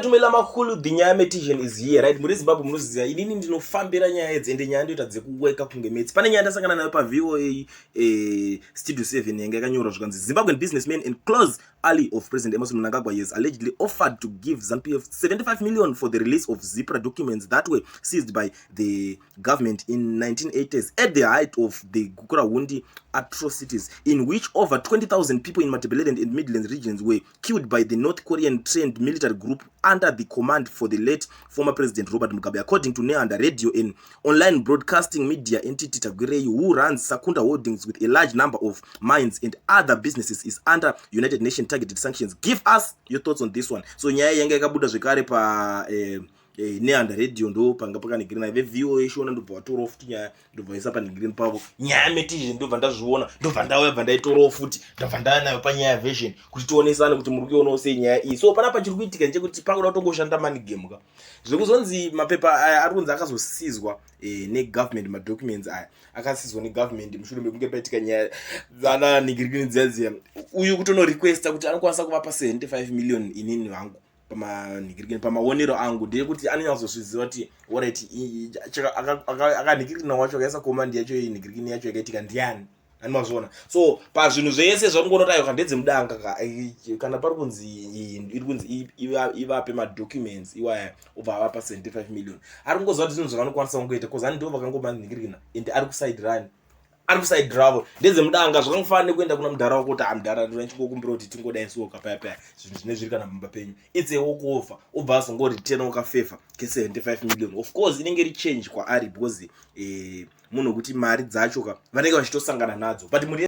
Tumela Makhulu, the nyaya metician is here, right? Muri Zimbabwe munoziva inini ndinofambira nyaya idzi, ende nyaya ndoita dzekuweka kunge metsi. Pane nyaya ndasangana nayo paVOA Studio 7 yanga yakanyorwa zvikanzi, "Zimbabwean businessman and close ally of President Emmerson Mnangagwa has allegedly offered to give ZANU-PF 75 million for the release of ZIPRA documents that were seized by the government in 1980s at the height of the Gukurahundi atrocities, in which over 20,000 people in Matabeleland and Midlands regions were killed by the North Korean trained military group under the command for the late former President Robert Mugabe." According to Nehanda Radio and online broadcasting media entity, Tagwirei, who runs Sakunda Holdings with a large number of mines and other businesses, is under United Nations targeted sanctions. Give us your thoughts on this one. So nyaya yanga yakabuda zvekare pa Nehanda Radio, ndo panga pakanhingirina veVOA Shona, ndobva vatorawo futi nyaya, ndobva vaisa panhingirini pavo nyaya metizhe. Ndobva ndazviona, ndobva ndauya, bva ndaitorawo futi, ndobva ndauya nayo panyaya version kuti tionesane kuti muri kuionawo sei nyaya iyi. So panapa chiri kuitika ndechekuti pakuda kutongoshanda money game ka. Zvekuzonzi mapepa aya ari kunzi akazosizwa negovernment, madocuments aya akasizwa negovernment mushure mekunge paitika nyaya dzananhingirikini dziya dziya. Uyu kutonorequesta kuti anokwanisa kuvapa 75 million. Inini vangu pamanhingirikini, pamaonero angu, ndeyekuti anonyatsozviziva kuti alright, akanhingirikina wacho akaisa command yacho, inhingirikini yacho yakaitika ndiani, animazviona. So pazvinhu zvese zvaringoona kuti aiwa, ndedzemudanga ka. Kana pari kunzi iri kunzi ivape madocuments iwaya, obva avapa 75 million, ari kungoziva kuti zvinhu zvavanokwanisa kungoita, because ani ndo vakangomanhingirikina and ari kuside rani, ari kuside ravo ndedzemudanga. Zvakangofanana nekuenda kuna mudhara wako kuti, "Amudhara, ndinochingokumbira kuti tingodai soka paya paya zvinhu zvine zviri kana mumba penyu." It's a walk over. Obva azongoritena ukafevha ke75 million. Of course inenge iri change kwaari because munhu wekuti mari dzacho ka vanenge vachitosangana nadzo, but muri